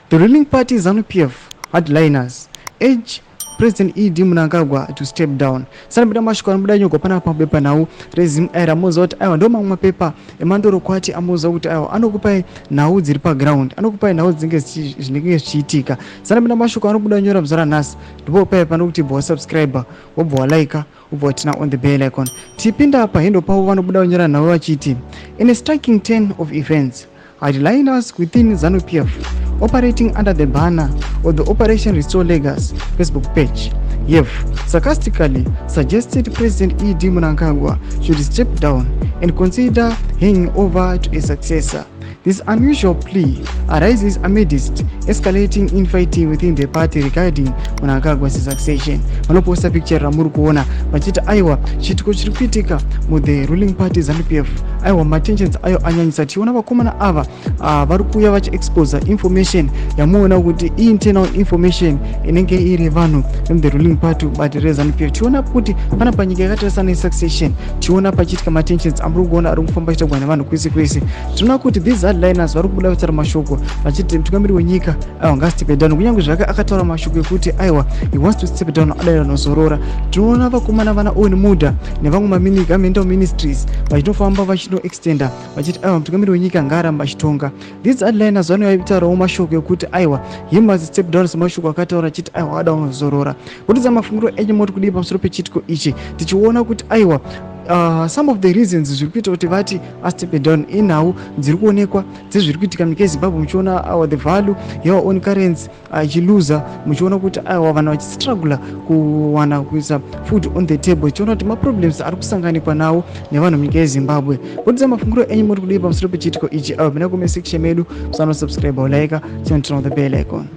The ruling party ZANU PF hardliners urge President ED Mnangagwa to step down. Sanapinda mashoko anobuda nyogwa panapa pabepanhau reZim amuudza kuti aiwa, ndo mamwe mapepa emandorokwati amuudza kuti aiwa, anokupai nhau dziri paground, anokupai nhau dzinenge zvinenge zvichiitika. Sanapinda mashoko anobuda nyora muzara nhasi, ndipo pai panokuti bva wasubscribe, wobva walike, wobva waturn on the bell icon. Tipinda pahendo pavo vanobuda kunyora nhau vachiti, "In a striking turn of events, hardliners within ZANU PF operating under the banner of the Operation Restore Legacy Facebook page have sarcastically suggested President ED Mnangagwa should step down and consider handing over to a successor. This unusual plea arises amidst escalating infighting within the party regarding Mnangagwa's succession." Vanoposta picture ramuri kuona vachiti aiwa, chiitiko chiri kuitika muthe ruling party ZANU PF, aiwa, matensions ayo anyanyisa. Tichiona vakomana ava vari kuuya vachiexposa information yamuona kuti internal information inenge iri vanhu vemuthe ruling party, bato reZANU PF. Tichiona kuti pana panyika yakatarisa nesuccession, tichiona pachiitika matensions amuri kuona ari kufamba achitagwa nevanhu kwese kwese. Tinoona kuti these hardliners vari kubuda vachitaura mashoko vachiti mutungamiri wenyika aiwa, ngastep down, kunyange zvake akataura mashoko ekuti aiwa, he wants to step down, adaira nozorora. Tinoona vakomana vana Owen Mudha nevamwe magovernmental ministries vachinofamba vachinoextenda vachiti aiwa, mutungamiri wenyika ngaaramba achitonga. These hardliners vanoitaurawo mashoko ekuti aiwa, he must step down, semashoko akataura achiti aiwa, ada unozorora. Kutidza mafungiro enyu, moti kudii pamusoro pechiitiko ichi, tichiona kuti aiwa, some of the reasons zviri kuita kuti vati astep down inhau dziri kuonekwa dzezviri kuitika munyika yeZimbabwe, muchiona awa the value yeour own currency ichiluza, muchiona kuti aiwa, vanhu vachistrugula kuwana kuisa food on the table, tichiona kuti maproblems ari kusanganikwa nawo nevanhu munyika yeZimbabwe. Kutidza mafungiro enyu, muri kudii pamusoro pechiitiko ichi? Aiwa, pinda comment section medu, musanosubscribe, ulike, turn on the bell icon.